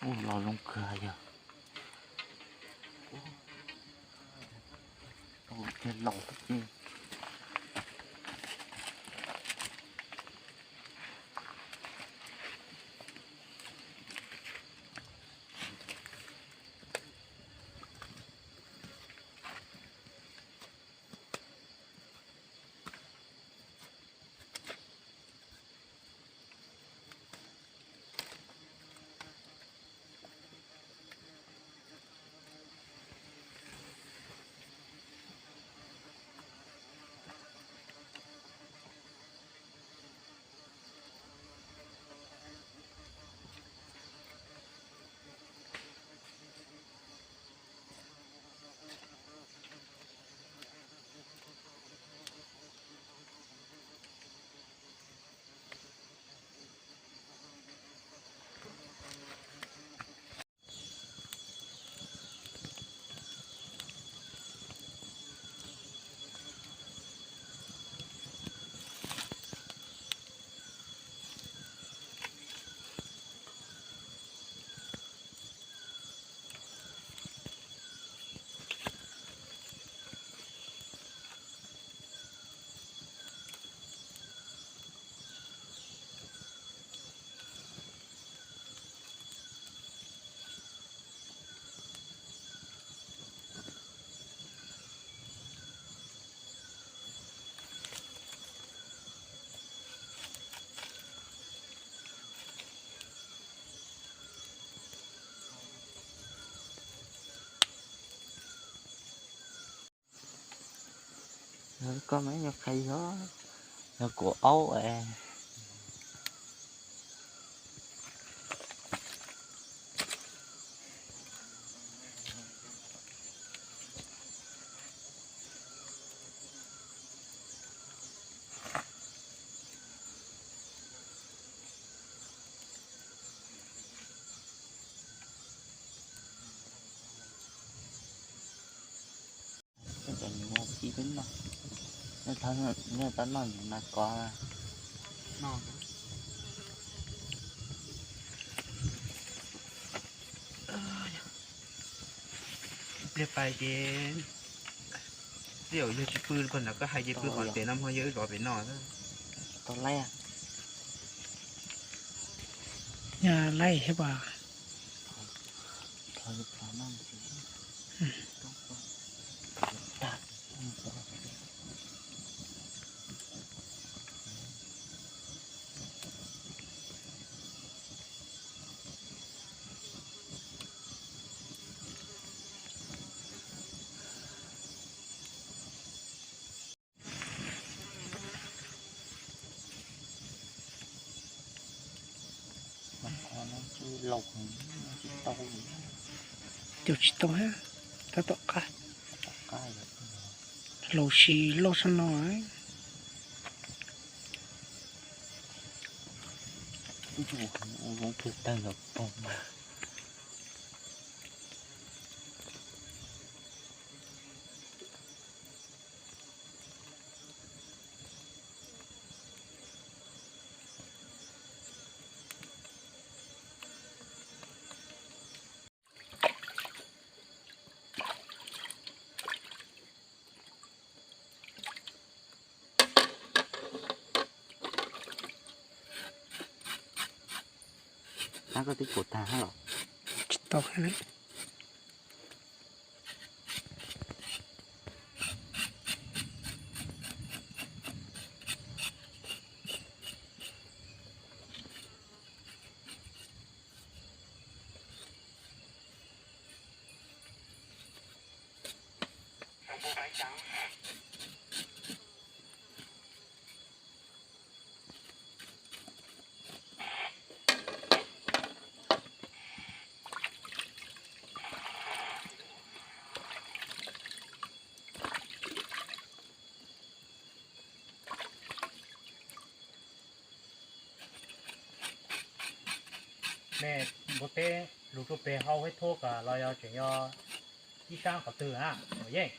Ub, los zoo kawg yog. Ub, los. Koj mas nyuam qhuav yog, yog kuv aub es. Cov nyuv txiv peb noj, nej tau noj nyuv nas kos. Pliag pais ces, tej zaum yog tsis pw pog ntawd koj hais ces pw qhov pem no ho yog wb zov pem no. Tau laib, yog laib thiab pas. Cog tsis tau thiab, tab tom qab. Laus si loj sab no. Zoo kawg tag nrho pog. Ab, koj twb pum tag hab los? Tsis tau hab. Nej npua teb lug rua peg hau hab thuab kag los yog tseem yog ib sab qhov twg na? Yeej.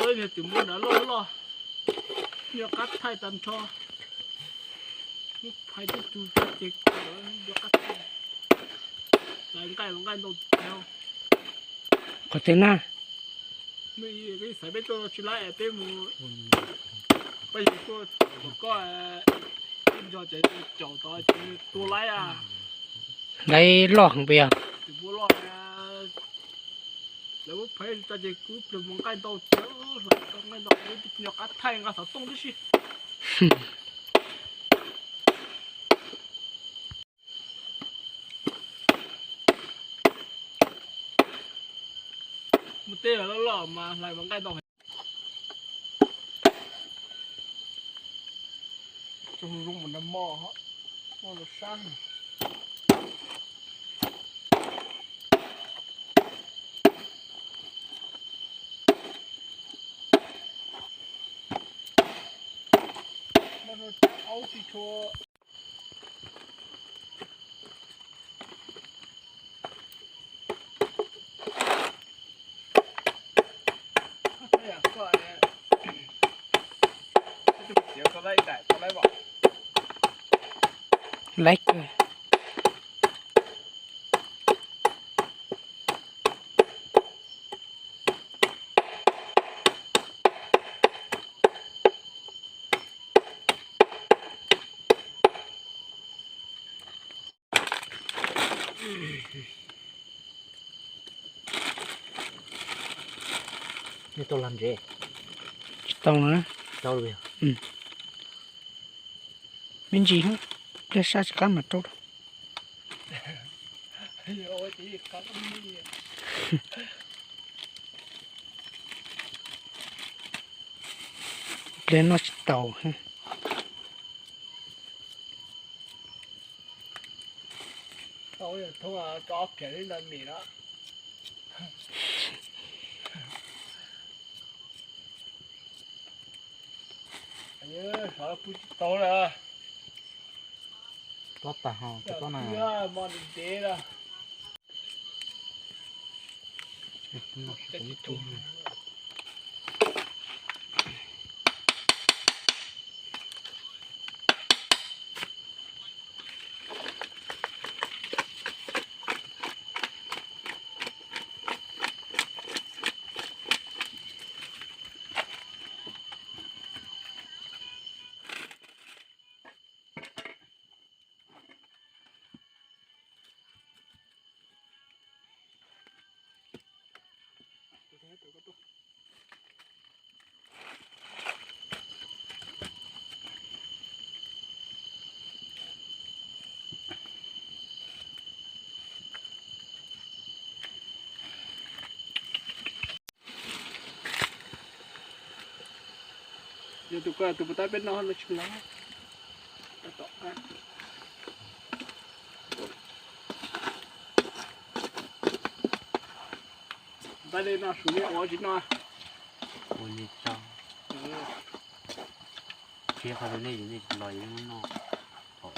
Niag tus muab nrad loj loj, nyob qab thaij tag nrho. Muab phais tib tug ces nyob qab thaij. Lawv nqaij los nqaij ntau tiag. Qhov twg na? Xaiv peb tuaj tsis laib peb mus, peb yog tuaj kom koj ib nrog ces caum tod ces tua laib a. Laib loj heev puas yog? Tus muab loj, lawv muab phais tso ces kuv pliag mus nqaij ntau tiag, nqaij ntau, nyob qab thaij nqa xov tooj tib si. Muaj teb loj loj mas hlais mas nqaij ntau heev. Zoo zoo mus nag mo, mo los sab. Aub tsis tshua. Laib kawg. Nej tau lag ntsev? Tsis tau na. Tau lawm. Me ntsis, pliag sab tsis qab mas rau. Pliag noj tsis taus. Tau li ntawd. Tob tag ho, tob na. Yog tus ko tus puas tab peb noj no tsis los. Tab tom qab. Npaj dej no, su dej ua tsis noj. Ua li tso. Tseg qhov nej, nej tsis los yeej noj. Thaum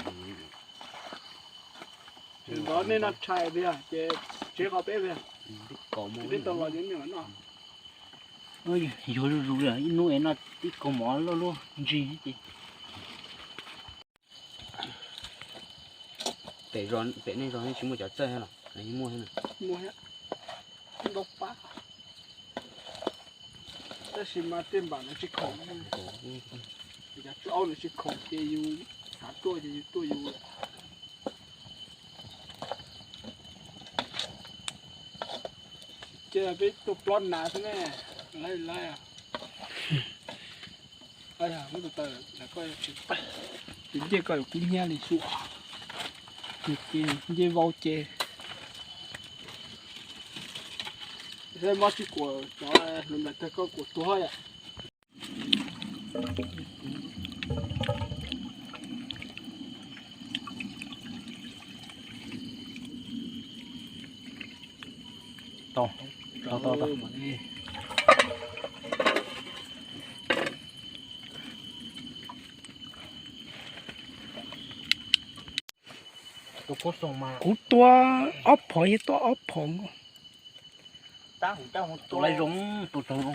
ntawd nej noj tshais tiag ces tseg qhov peb tiag. Tib tau los yeej noj. Yuav zuj zus li ib hnub es noj tib kaug mov luaj luaj ntsis ces. Pem nej zos nej tsis muaj cov txawj thiab los? Muaj thiab, ntau pab. Tab sis mas tej npam no tsis khoom, cov tswb aub no tsis khoom ces yus xav tuaj ces yus tuaj yus. Ces peb tuaj plob nas xwb ne, laib laib. Muab tus taw, tus ncej ko kub hnyiab li xwb. Ncej vau ces. Mob tsis kuam cov hluav nplaim tag koj kuam tuag yom. Tau, tau, tau, tau. Kuv tua ob phom, yog tua ob phom nkaus. Tus laiv zoo, tus zoo.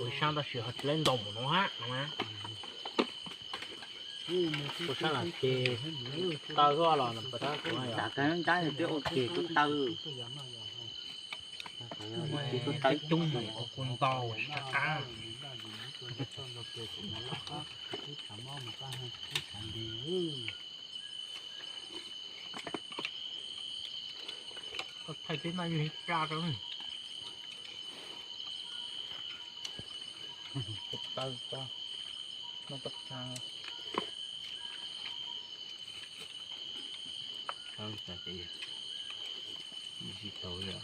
Ua sab tab sis ho tsis laib ntaus mus no hab no. Ua sab no ces taw huaj los no pas tab kuv xav kawg ntsab twb ua ke kuj taw. Ces kuj taw coob mus kuj ntau tsis tshaj qab. Thaij peb noj yug ib plab rau. Taw tso, noj toj tag. Tsis tau li.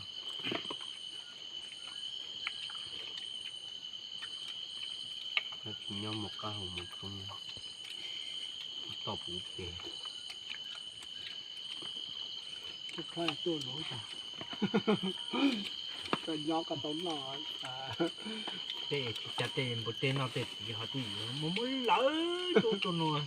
Tsis nyob mus qab hauv mus toob, toj puv peg. Tuaj luv tas, koj nyob koj tau noj. Tej tsis cas tej npua teb noj tej txiv ho twb yuav muab muab lawv rau rau nua.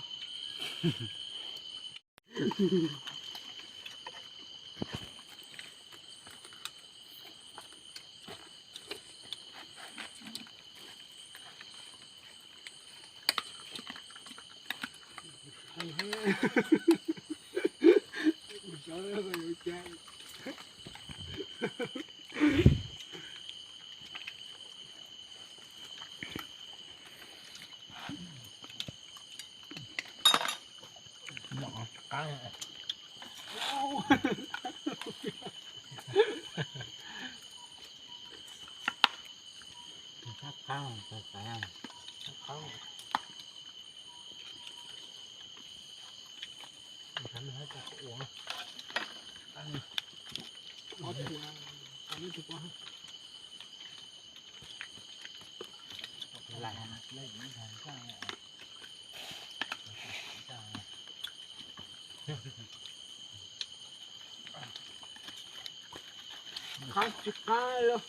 Qab tsis qab los,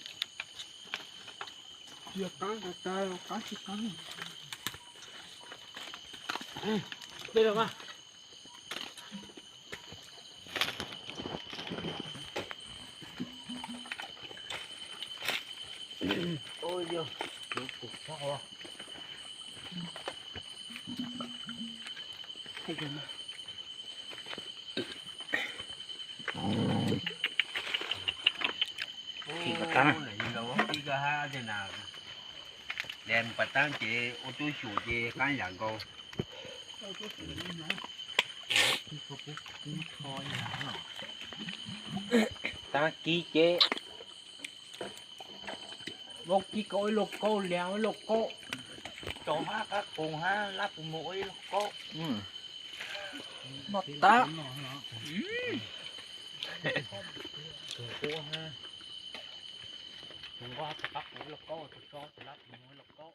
tsis qab tas tas los qab tsis qab. Tej los mas. Ua yog, kuv kuv txhob ua. Ib ko hab, de pas tag ces ua tub xyuas ces qaab yam nkaus. Tag kis ces vaub kib ko ib lauj kaub, lias ib lauj kaub, tsaus hab qab qoos hab lab pus mus ua ib lauj kaub. Noj tas. Tus nquab rov qab puv lauj kaub, tus so tus lab puv lauj kaub.